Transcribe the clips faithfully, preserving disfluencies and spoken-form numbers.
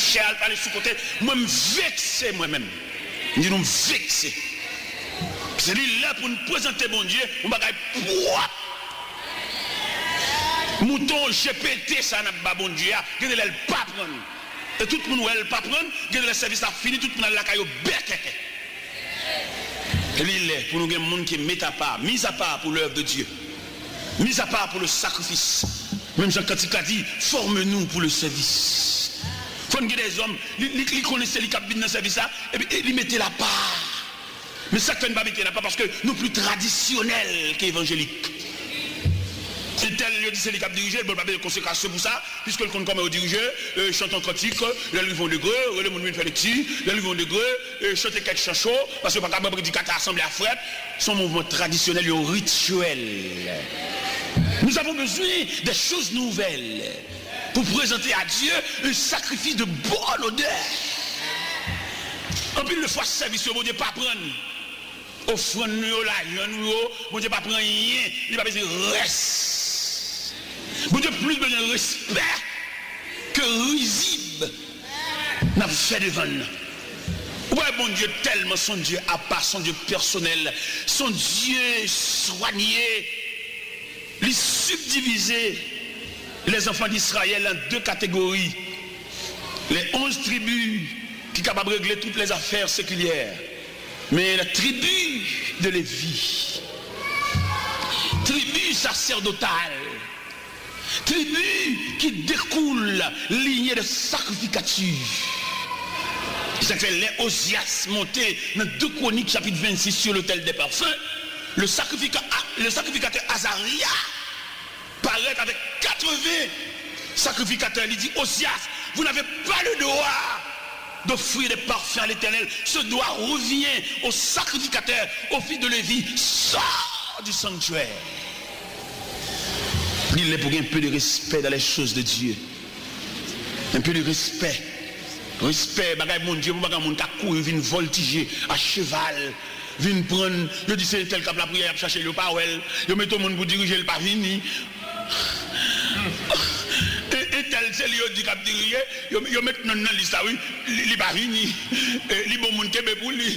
chè a, l pale sou kote. Mwen, m vekse mwen menm. M di nou, m vekse. Se li lè pou n prezante Bondye yon bagay pwòp. Mouton G P T sa n ap ba Bondye a, gen de lè l pa pran n. E tout moun wè l pa pran n, gen de lè sèvis la fini, tout moun al lakay yo bèkèkè. Li lè pou nou gen moun ki met apa, mis apa pour l'œuvre de Dieu, mis apa pour le sacrifice. Menm jan kantik la di, forme-nous pour le service. Fò n gen dèzòm, li, li, li konnen se li k ap vin nan sèvis la, epi e li mete l apa. Men sa k fè n pa mete l apa, paske nou pli tradisyonèl ke evanjelik. Entèl, yo di se li k ap dirije, bon, l pa bezwen konsekrasyon pou sa, piske l konn kòman yo dirije, e, chante yon kantik, lè l rive yon degre, rele moun vin fè lekti, lè l rive yon degre, e, chante kèk chan cho, paske yo pa ka ban predikatè a sanble a frèt, se yon mouvman tradisyonèl, yon rityèl. Nous avons besoin des choses nouvelles pour présenter à Dieu un sacrifice de bonne odeur. Anpil de fwa, sèvis yo, Bondye pa pran n. Ofrann nou yo, lajan nou yo, Bondye pa pran anyen, li pa bezwen rès. Bondye plis bezwen respè ke rizib n ap fè devan l lan. Ou wè, Bondye tèlman se yon Dye apa, se yon Dye pèsonèl, se yon Dye swanye. Li sibdivize les enfants d'Israël en deux catégories, les onze tribus ki kapab regle tout lè zafè sekilyè, men la tribi de Levi, tribi saserdotal, tribi ki dekoule lignée de sacrificature. Se sa k fè lè Ozyas monte nan de Kwonik chapit vennsis sur l'autel des parfums, le sacrifica-, le sacrificateur Azaria parèt avèk katreven sakrifikatè, li di, Ozyas, vous n'avez pas le droit d'offrir des parfums à l'Éternel. Ce droit revient au sacrificateur, au fils de Lévi, sors du sanctuaire. Li lè pou gen un peu de respect dans les choses de Dieu. Un peu de respect. Respè, bagay Bondye, pou bagay moun ka kouri vin vòltije a cheval, vin pran n, yo di se entèl k ap lapriyè, y ap chache l, yo pa wè l, yo mete yon moun pou dirije, l pa vini. E, entèl, se li yo di k ap dirije, yo, yo met non l nan lis la, wi, li, li pa vini. E, li bon moun, kenbe pou li.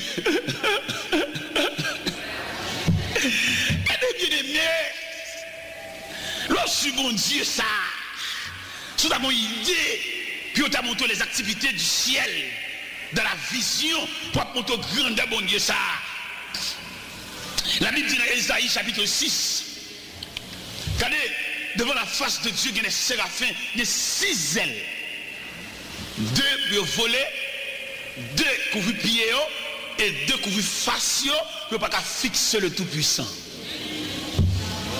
Gade, byeneme, lè w swiv Bondye sa a, si w ta gen yon ide pou yo ta montre les activités du ciel dans la vision, pou ap montre w grandè Bondye sa a. Labib di nan Ezayi chapit sis, gade, devant la face de Dieu, gen de serafen, gen sis zèl. De pou yo vole, de kouvri pye yo, e de kouvri fas yo, pou yo pa ka fikse le Tout-Puissant.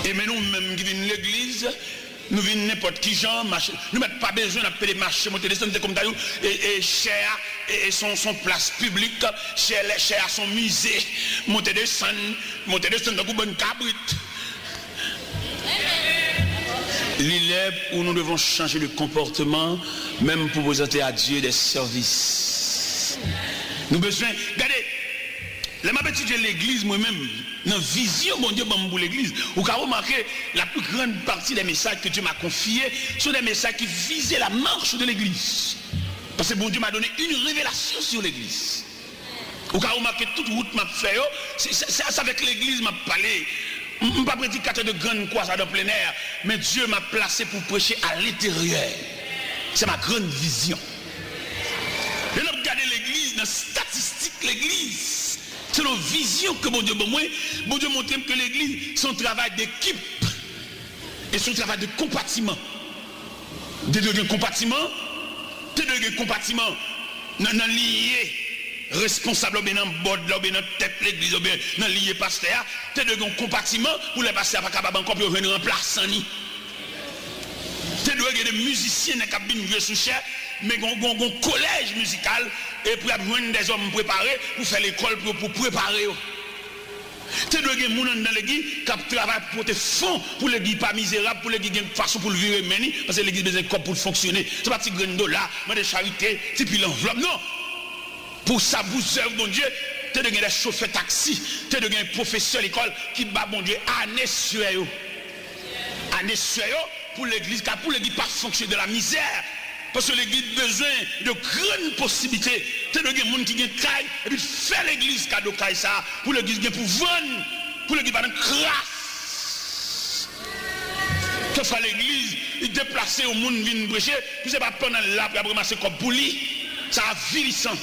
E men nou menm ki vin legliz, nou vin nenpòt ki jan, mache, nou mèt pa bezwen n ap pede mache, monte desann, se kòmtayou, e, e chè a, e, e se yon, se yon plas piblik, chè, chè a se yon mize, monte desann, monte desann tankou bann kabrit. Li lè où nous devons changer de comportement, menm pou prezante a Dye des services. Nou bezwen, gade, lè m ap etidye legliz, mwen menm, nan vizyon Bondye ban m pou legliz, ou ka remake la plus grande partie des messages que Dieu m'a confiés sont des messages qui visaient la marche de l'église. Parce que Bondye m'a donné une révélation sur l'église. Ou ka remake tout wout m ap fè yo, se, se, se, se avèk legliz m ap pale. M, m pa predikatè de grann kwazad an plen è, men Dye m ap plase pou preche a lenteryè. Se ma grann vizyon. Lè n ap gade legliz, nan statistik legliz, selon vizyon ke Bondye ban mwen, Bondye montre m ke legliz se yon travay dekip. E se yon travay de konpatiman. Te dwe gen konpatiman, te dwe gen konpatiman nan, nan liye responsab la, oubyen nan bòd la, oubyen nan tèt legliz, oubyen nan liye pastè a, te dwe gen yon konpatiman pou lè pastè a pa kapab ankò pou yo jwenn ranplasan li. Te dwe gen de mizisyen nèg k ap vin jwe sou chè, men gon, gon, gon kolèj mizikal, e pou y ap jwenn dèzòm prepare pou fè lekòl pou yo, pou prepare yo. Te dwe gen moun anndan legliz k ap travay pou pote fon pou legliz pa mizerab, pou legliz gen fason pou l vire men li, paske legliz bezwen kòb pou l fonksyone. Se pa ti grenn dola, mande charite, ti pil anvlòp, non. Pou sa, pou zèv Bondye, te dwe gen de chofè taksi, te dwe gen pwofesè lekòl ki ba Bondye ane swè yo. Ane swè yo pou legliz, ka pou legliz pa fonksyone de la mizè. Paske legliz bezwen de grann posiblite. Te dwe gen moun ki gen kay, epi fè legliz kado kay sa a, pou legliz gen pou vann, pou legliz pa nan kras. Kèlkeswa legliz, li deplase yon moun vin preche, pou se pa pandan l la pou y ap ranmase kòb pou li. Sa avilisan.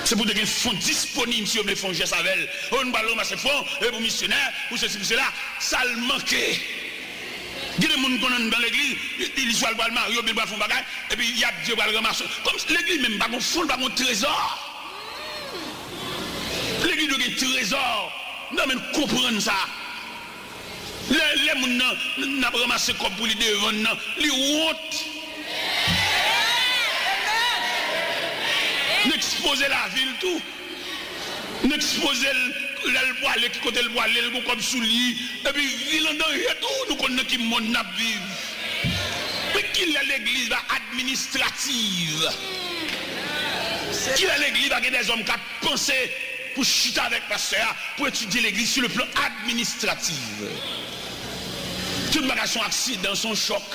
Se pou te gen fon disponib si yo vle fè yon jès avè l. O, nou pral ranmase fon, e pou misyonè, pou sesi, pou sela. Sa l manke. Gen de moun konn anndan legliz, li, li swa l pral marye oubyen l pral fè yon bagay, epi y ap di yo pral ranmase. Kòm legliz menm pa gon fon, l pa gon trezò. Legliz dwe gen trezò. Nou ta renmen konprann sa. Lè, lè moun nan, n ap ranmase kòb pou li devan n nan, li wont. N ekspoze lavi l tou. N ekspoze l, lè l pwale, ki kote l pwale, l gon kòb sou li, epi vi l an danje tou, nou konn nan ki monn n ap viv. Men kilè legliz la administrativ? Kilè legliz la gen dèzòm k ap panse pou chita avèk pastè a, pou etidye legliz sou le plan administratif? Tout bagay se yon aksidan, se yon chòk.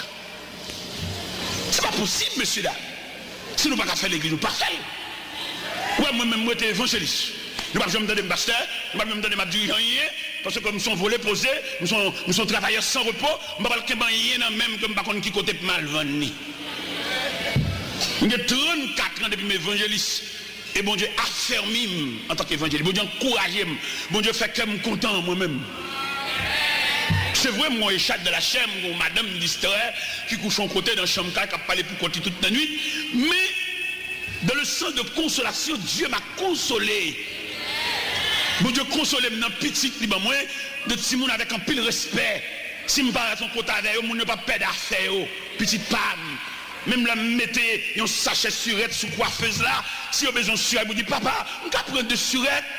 Se pa posib, mesye dam. Si nou pa ka fè legliz, nou pa fè l. Ou wè, mwen menm, mwen te evanjelis. Nou p ap janm tande m pastè, nou p ap janm tande m ap dirije anyen, paske m se yon vole poze, m se yon, m se yon travayè san repo, m pa pral kenbe anyen nan men m ke m pa konn ki kote pou m al vann li. M gen trannkat an depi m evanjelis. E Bondye afèmi m antanke evanjelis. Bondye ankouraje m. Bondye fè kè m kontan mwen menm. Se vre, m gon echad nan lachè, m gon madanm distrè ki kouche yon kote nan chanm kay k ap pale pou kont li tout lannwit. Men, dans le sens de consolation, Dieu m'a consolé. Bondye konsole m nan pitit li ban mwen, de timoun avèk anpil respè. Si m parèt yon kote avè yo, moun yo p ap pèdi afè yo. Pitit pa m, menm lè m mete yon sachè sirèt sou kwafez la, si yo bezwen yon sirèt, yo di, "Papa, m ka pran de sirèt?"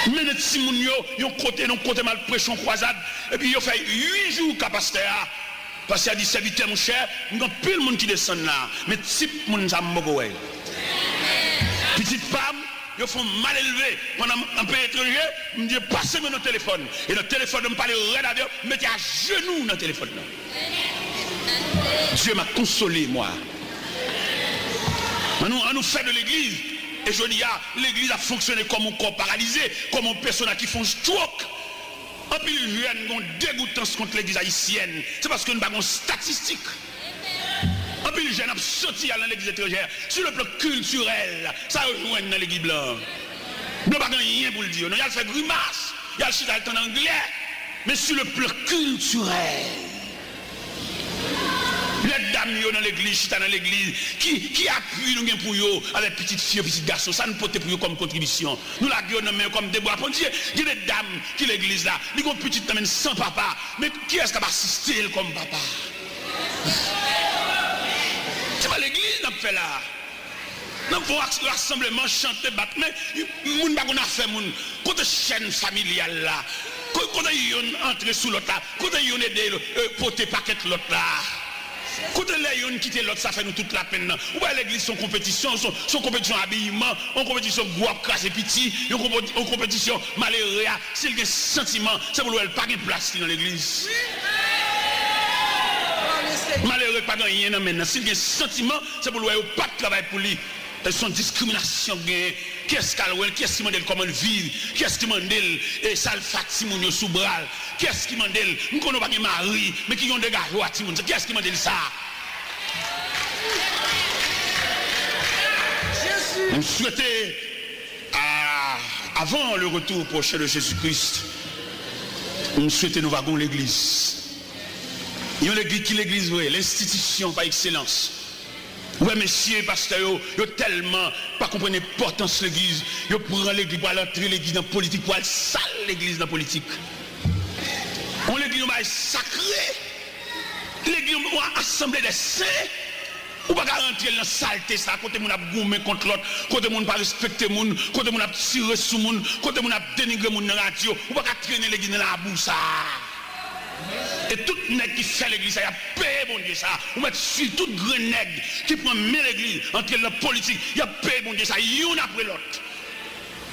M mennen timoun yo yon kote, nan kote m al preche yon kwazad, epi yo fè uit jou ka pastè a. Pastè a di, "Sèvitè, monchè, m gen anpil moun ki desann la, men tip moun sa m poko wè yo." Pitit pa m, yo fè yon malelve pandan m an peyi etranje, m di, "Pase men nan telefòn." E nan telefòn nan, m pale rèd avè yo, m mete ajenou nan telefòn nan. Dieu m'a consolé, moi. Ann nou, ann nou fè de legliz. E jodi a, legliz ap fonksyone kòm yon kò paralize, kòm yon pèsona ki fè yon stroke. Anpil jèn gen yon degoutans kont legliz ayisyèn. Se paske nou pa gen yon statistik. Anpil jèn ap soti al nan legliz etranjè. Sou le plan kiltirèl, sa yo jwenn nan legliz blan? Blan pa gen anyen pou l di yo. Non, y al fè grimas, y al chita, y al tann anglè. Men sou le plan kiltirèl, lè dam yo nan legliz, chita nan legliz, ki, ki apui nou gen pou yo avèk pitit fi yo, pitit gason? Sa n pote pou yo kòm kontribisyon? Nou lage yo nan men yo kòm de bwa pandye. Gen de dam ki legliz la, li gon pitit nan men l san papa, men kiyès k ap asiste l kòm papa? Se pa legliz n ap fè la. N ap fè yon rasanbleman, chante, bat men, moun pa konn afè moun. Kote chèn familyal la? Ko-, kote yonn antre sou lòt la? Kote yonn ede, e, pote pakèt lòt la? Kote lè yonn kite lòt sa fè nou tout lapenn nan? Ou wè legliz se yon konpetisyon, se yon, se yon konpetisyon abiman, yon konpetisyon gwo ap kraze piti, yon konpe-, yon konpetisyon malere a, si l gen santiman, se pou l wè l pa gen plas li nan legliz. Malere k pa gen anyen nan men l nan, si l gen santiman, se pou l wè yo pa t travay pou li. E se yon diskriminasyon k genyen. Kiyès k al wè l? Kiyès ki mande l kòman l viv? Kiyès ki mande l, e, sa l fè ak timoun yo sou bra l? Kiyès ki mande l? M konnen w pa gen mari, men ki gen yon degaj ou a timoun sa? Kiyès ki mande l sa? M swete, a, avan le retour prochain de Jésus-Christ, m swete nou va gon legliz. Yon legliz, ki legliz vre? Lenstitisyon pa ekselans. Ou wè mesye pastè yo, yo tèlman pa konprann enpòtans legliz, yo pran legliz pou al antre legliz nan politik, pou al sal legliz nan politik. Yon legliz yon bagay sakre. Legliz yon, yon asanble dè sen. Ou pa ka rantre l nan salte sa, kote moun ap goumen kont lòt, kote moun pa respekte moun, kote moun ap tire sou moun, kote moun ap denigre moun nan radyo. Ou pa ka trennen legliz nan labou sa. E tout nèg ki fè legliz sa, y ap peye Bondye sa. Ou mèt swiv tout grenn nèg ki pran men legliz, antre l nan politik, y ap peye Bondye sa, youn apre lòt.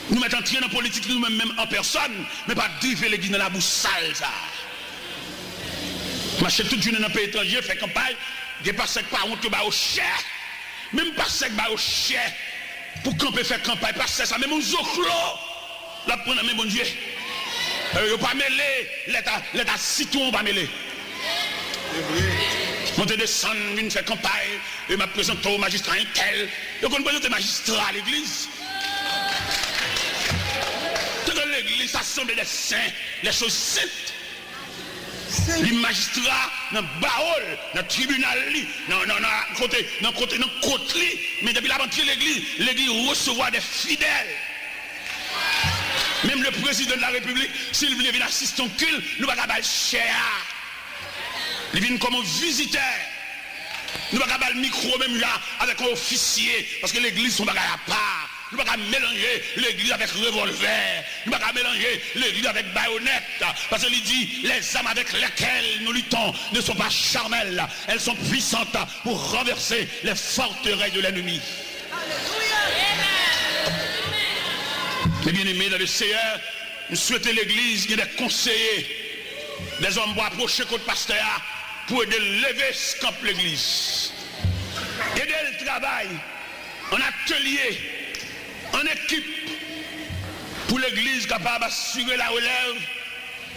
Nou mèt antre nan politik nou menm, menm an pèsòn, men pa drive legliz nan labou sal sa. Mache tout jounen nan peyi etranje, fè kanpay. Gen pastè k pa wont, yo ba yo chè. Menm pastè k ba yo chè pou kanpe fè kanpay, pastè sa, menm yon zoklo l ap pran nan men Bondye. Eh, yo pa mele, lèt a, lèt a sitwon pa mele. Monte desann, vin fè kanpay, e m ap prezante w majistra entèl. Yo konn prezante majistra legliz. Tande legliz, assemblée des saints, les choses saintes. Li majistra nan bawo l, nan tribinal li, nan, nan, nan kote, nan kote, nan kot li. Men depi l ap antre legliz, legliz resevwa de fidèl. Menm le président de la République, si l vle vin asiste yon kilt, nou pa ka ba l chè a. Li vin kòm yon vizitè. Nou pa ka ba l mikwo menm jan avèk yon ofisye, paske legliz se yon bagay apa. Nou pa ka melanje legliz avèk revòlvè. Nou pa ka melanje legliz avèk bayonèt. Paske li di, les armes avec lesquelles nous luttons ne sont pas charnelles, elles sont puissantes pour renverser les forteresses de l'ennemi. Mes bien-aimés dans le Seigneur, m swete legliz gen de konseye, de zòm pou apwoche kot pastè a, pou ede l leve eskanp legliz. Ede l travay an atelye, an ekip, pou legliz kapab asire larelèv,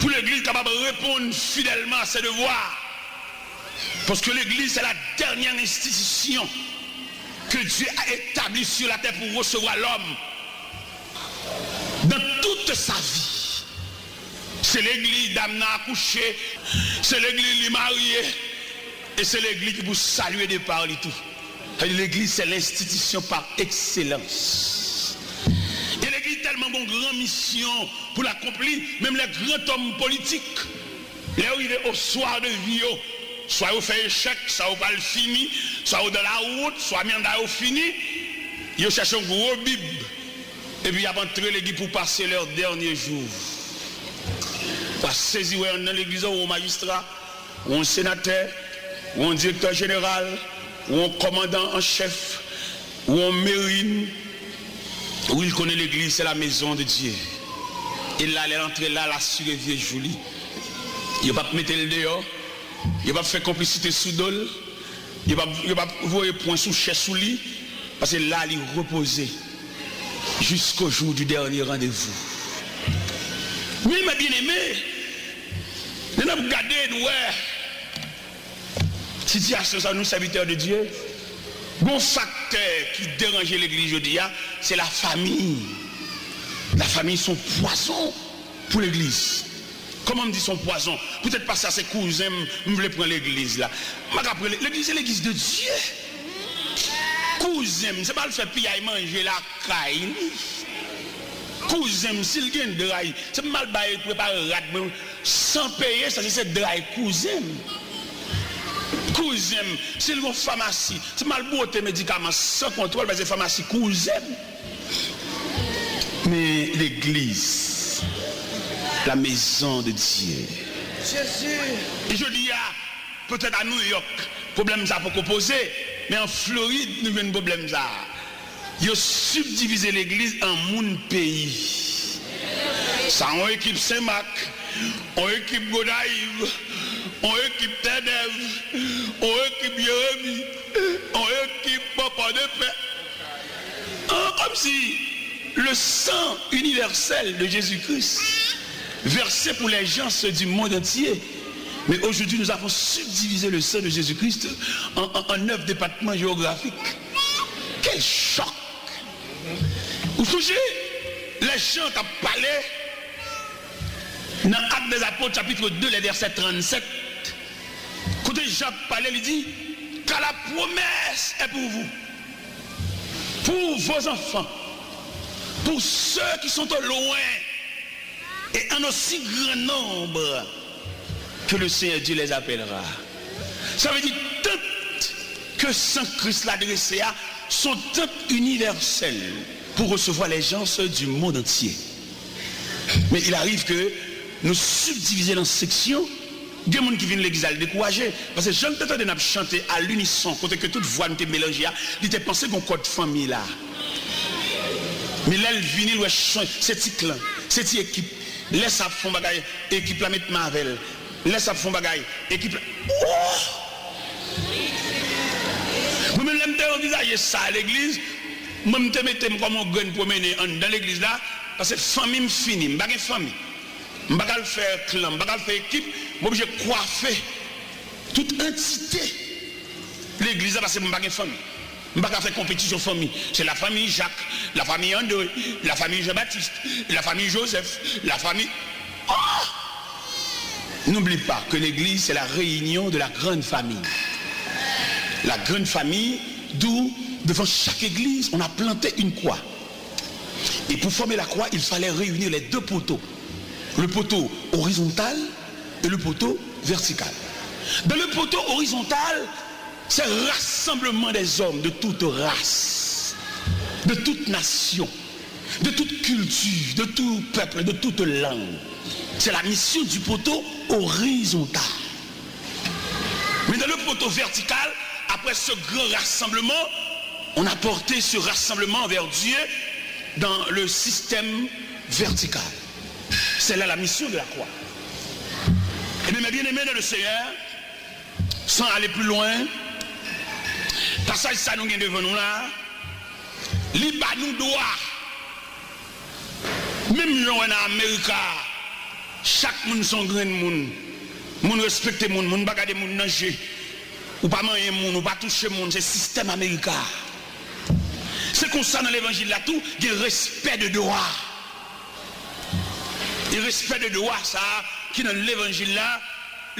pou legliz kapab reponn fidèlman a se devwa. Paske legliz se la dènyè enstitisyon ke Dye a etabli sou latè pou resevwa lòm. Dans toute sa vie, se legliz dam nan akouche, se legliz li marye, e se legliz ki pou salye depa li tou. Sa vle di legliz se lenstitisyon pa ekselans. E legliz tèlman gon gran misyon pou l akonpli, menm lè gran òm politik, lè yo rive o swa de vi yo, swa yo fè echèk, swa yo pral fini, swa yo dan lawout, swa manda yo fini, yo chèche yon gwo bib, epi y ap antre legliz pou pase lè dènye jou. W a sezi wè yonn nan legliz ou, yon majistra, ou yon senatè, ou yon direktè jeneral, ou yon kòmandan an chèf, ou yon merin, wi, l konnen legliz se la maison de Dieu. E la, lè l antre la, l asire vye jou li. Yo p ap mete l deyò, yo p ap fè konplisite sou do l, yo p ap, yo p ap voye pwen sou chè sou li, paske la, li repoze jusqu'au jour du dernier rendez-vous. Wi, mes bien-aimés, lè n ap gade, nou wè sitiyasyon sa, nou, sèvitè de Dye, gon faktè ki deranje legliz jodi a, se lafanmi. Lafanmi se yon pwazon pou legliz. Kòman m di se yon pwazon? Poutèt pastè a se kouzen m, m vle pran legliz la. M pa ka pran le-, legliz se legliz de Dye. Kouzen m, se pa al fè piyay manje lakay li. Kouzen m, si l gen dray, se pou m al bay prepare rad mwen san peye, sa se, se dray kouzen m. Kouzen m, si l gon famasi, se pou m al bwote medikaman san kontwòl, paske famasi kouzen m. Men legliz, la maison de Dieu. Jezi. E jodi a, petèt a New York, pwoblèm sa poko poze, men an Florid, nou jwenn pwoblèm sa. Yo sibdivize legliz an moun peyi. Sa yon ekip Senmak, yon ekip Gonayiv, yon ekip Tènèv, yon ekip Jeremi, yon ekip Pòdepè. An, kòmsi le sang universel de Jésus-Christ versé pour les gens du monde entier. Mais aujourd'hui, nous avons subdivisé le sang de Jésus-Christ en, en, en neuf départements géographiques. Quel choc! Ou sonje lè Jan t ap pale nan Actes des Apôtres, chapitre deux, le verset trente-sept, kote Jan ap pale, li di, car la promesse est pour vous, pour vos enfants, pour ceux qui sont au loin, et en aussi grand nombre que le Seigneur Dieu les appellera. Sa vle di, tant ke san Kris la drese a, se yon tant inivèsèl pou resevwa les gens du monde entier. Men il arrive que nou sibdivize l an seksyon. Gen moun ki vin legliz la, l dekouraje. Paske jan l te tande n ap chante a linison, kote ke tout vwa nou te melanje a, li te panse gon kòd fanmi la. Men lè l vini, l wè chan-, se ti klan, se ti ekip. Lè sa ap fè yon bagay, ekip la met men avè l. Lè sa ap fè yon bagay, ekip la, oh! Mwen menm, lè m te anvizaje sa legliz, mwen, m te mete m kòm yon grenn pwomennen anndan legliz la, paske fanmi m fini, m pa gen fanmi. M pa ka al fè klan, m pa ka al fè ekip, m oblije kwafe tout antite legliz la, paske m pa gen fanmi. M pa ka fè konpetisyon fanmi. Se la famille Jacques, la famille André, la famille Jean-Baptiste, la famille Joseph, la famille, oh! N'oublie pas que l'église, c'est la réunion de la grande famille. La grande famille, d'où, devant chaque église, on a planté une croix. Et pour former la croix, il fallait réunir les deux poteaux, le poteau horizontal et le poteau vertical. Dans le poteau horizontal, c'est rassemblement des hommes de toute race, de toute nation, de toute culture, de tout peuple, de toute langue. C'est la mission du poteau horizontal. Mais dans le poteau vertical, après ce grand rassemblement, on a porté ce rassemblement vers Dieu dans le système vertical. C'est là la mission de la croix. Eh bien, mes bien-aimés dans le Seigneur, sans aller plus loin, pasaj sa nou gen devan nou la, li ba nou dwa. Menm jan w wè nan Amerika, chak moun se yon grenn moun. Moun respekte moun, moun pa gade moun nan je. Ou pa manyen moun, ou pa touche moun, se sistèm Amerika. Se konsa nan levanjil la tou, gen respè de dwa. E respè de dwa sa a ki nan levanjil la,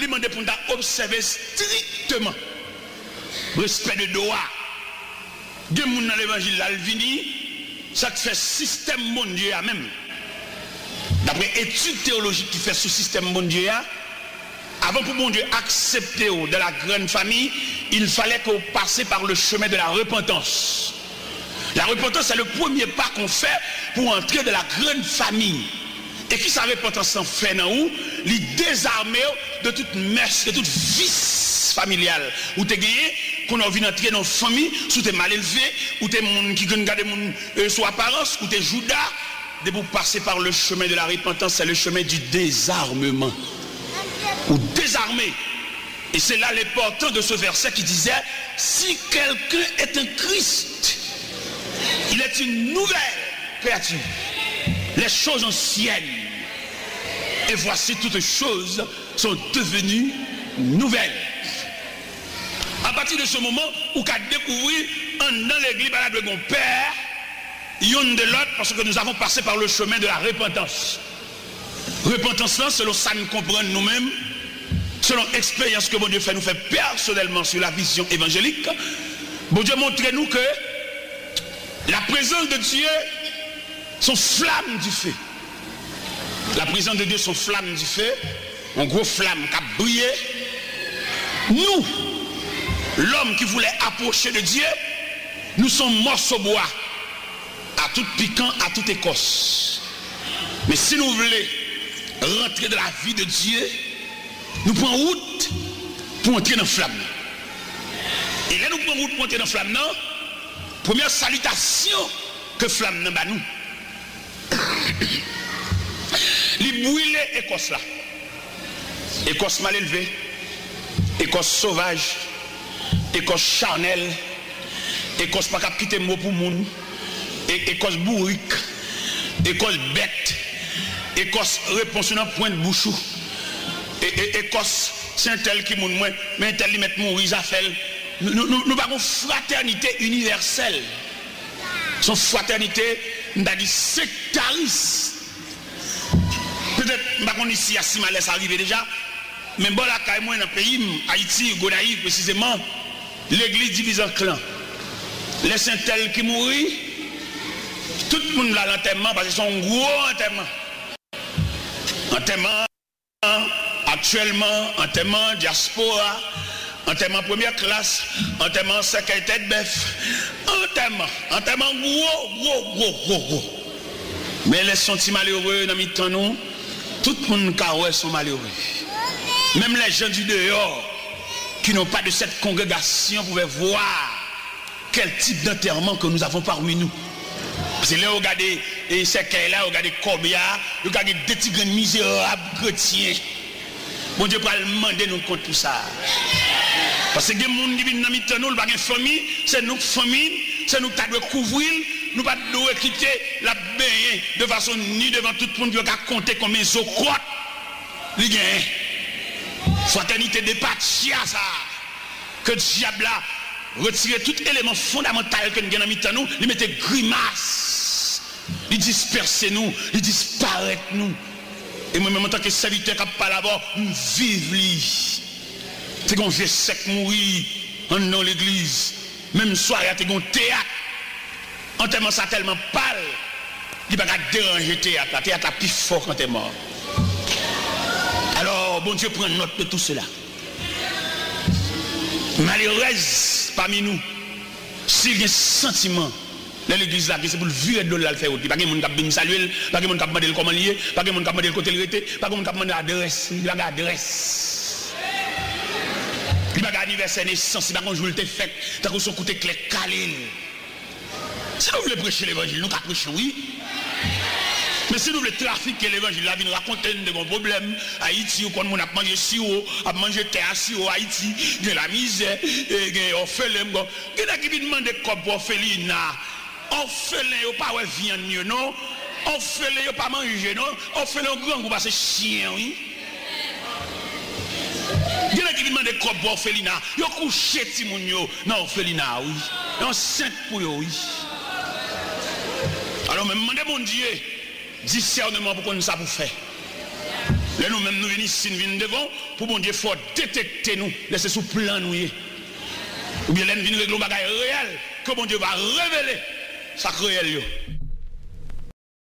li mande pou n ta obsève estrikteman respè de dwa. Gen moun nan levanjil la, l vini, sa k fè sistèm Bondye a menm, daprè etid teyolojik ki fèt sou sistèm Bondye a, avan pou Bondye aksepte w dans la grande famille, il fallait que w pase par le chemin de la repentance. La repentance, c'est le premier pas qu'on fait pour entrer dans la grande famille. E kisa repantans lan fè nan ou? Li dezame w de tout mès, de tout vis familyal ou te genyen. Kounye a w vin antre nan yon fanmi, si w te malelve, ou te moun ki konn gade moun, euh, sou aparans, ou te jouda. Depi w pase par le chemin de la repentance, c'est le chemin du désarmement. Ou dezame. Et c'est là l'important de ce verset qui disait, si quelqu'un est en Christ, il est une nouvelle créature. Les choses anciennes, et voici toutes choses sont devenues nouvelles. À partir de ce moment, ou ka dekouvri anndan legliz pa ta dwe gen pè youn de lòt, parce que nous avons passé par le chemin de la repentance. Repantans lan, selon sa n konprann nou menm, selon eksperyans ke Bondye fè nou fè pèsonèlman sou la vizyon evanjelik, Bondye montre nou ke la prezans de Dye se yon flam dife. La prezans de Dye se yon flam dife, yon gwo flam k ap briye. Nou, lòm ki voulè apwoche de Dye, nou se yon mòso bwa. A tout pikan, a tout ekòs. Men si nou vle rantre dans la vie de Dieu, nou pran wout pou antre nan flam nan. E lè nou pran wout pou antre nan flam nan, premyè salitasyon ke flam nan ba nou, li brile ekòs la. Ekòs malelve, ekòs sovaj, ekòs chanèl, ekòs pa kab kite mo pou moun, e-, ekòs bourik, ekòs bèt, ekòs repons ou nan pwent bouch ou, e-, e-, ekòs se entèl ki moun mwen, men entèl li mèt mouri, zafè l. Nou, nou, nou, nou pa gon fratènite inivèsèl. Se yon fratènite, m ta di, sektaris. Petèt, m pa konn isi a si malè sa rive deja, men bò lakay mwen, nan peyi m, Ayiti, Gonayiv presizeman, legliz divize an klan. Lè se entèl ki mouri, tout moun vle al antèman, paske se yon gwo antèman. Antèman aktyèlman, antèman dyaspora, antèman premyè klas, antèman sèkèy tèt bèf, antèman, antèman gwo, gwo, gwo, gwo, gwo. Men lè se yon ti malere nan mitan nou, tout moun ka wè se yon malere. Même les gens du dehors qui n'ont pas de cette congrégation pouvaient voir quel type d'enterrement que nous avons parmi nous. Paske lè yo gade, e, sèkèy la, yo gade kòbya, yo ka gen de ti grenn mizerab kretyen. Bondye pral mande nou kont pou sa. Paske gen moun ki vin nan mitan nou, li pa gen fanmi, se nou k fanmi l, se nou k ta dwe kouvri l, nou pa t dwe kite l ap benyen de fason ni devan tout moun pou yo ka konte konbyen zo kwòt li genyen. Fratènite depatya sa a, ke dyab la retire tout eleman fondamantal ke n gen nan mitan nou, li mete grimas, li dispèse nou, li disparèt nou. E mwen menm, antanke sèvitè k ap pale avè w, m viv li. Te gen yon vye sè k mouri anndan yon legliz. Menm sware a, te gen yon teyat. Antèman sa tèlman pal, li pa ka deranje teyat la. Teyat la pi fò k antèman an. Alò, Bondye pran nòt de tou sela. Malerèz pami nou, si l gen santiman, lè legliz lage, se pou l vire do l, l al fè wout li. Pa gen moun k ap vin salye l, pa gen moun k ap mande l kòman l ye, pa gen moun k ap mande l kote l rete, pa gen moun k ap mande adrès li, li pa gen adrès. Li pa gen anivèsè nesans, li pa gen yon jou l te fèt, tankou se yon kout eklè k kale l. Si nou vle preche levanjil, nou ka preche, wi. Men si nou vle trafike levanjil la, vin rakonte n de gon pwoblèm Ayiti, ou konn moun ap manje siwo, ap manje tè a siwo, Ayiti, gen lamizè, e, gen òfelen, gen nèg ki vin mande kòb pou òfelina. Òfelen yo pa wè vyann yo, non. Òfelen yo pa manje, non. Òfelen yo grangou pase chyen, wi. Gen nèg ki vin mande kòb pou òfelina. Yo kouche timoun yo nan òfelina, wi. Yo ansent pou yo, wi. Alò, men m mande Bondye disèneman pou konn sa pou fè. Lè nou menm nou vin isi, n vin devan w, pou Bondye fè w detekte nou, lè se sou plan nou ye. Oubyen lè n vin regle yon bagay reyèl, ke Bondye va revele sa k reyèl yo.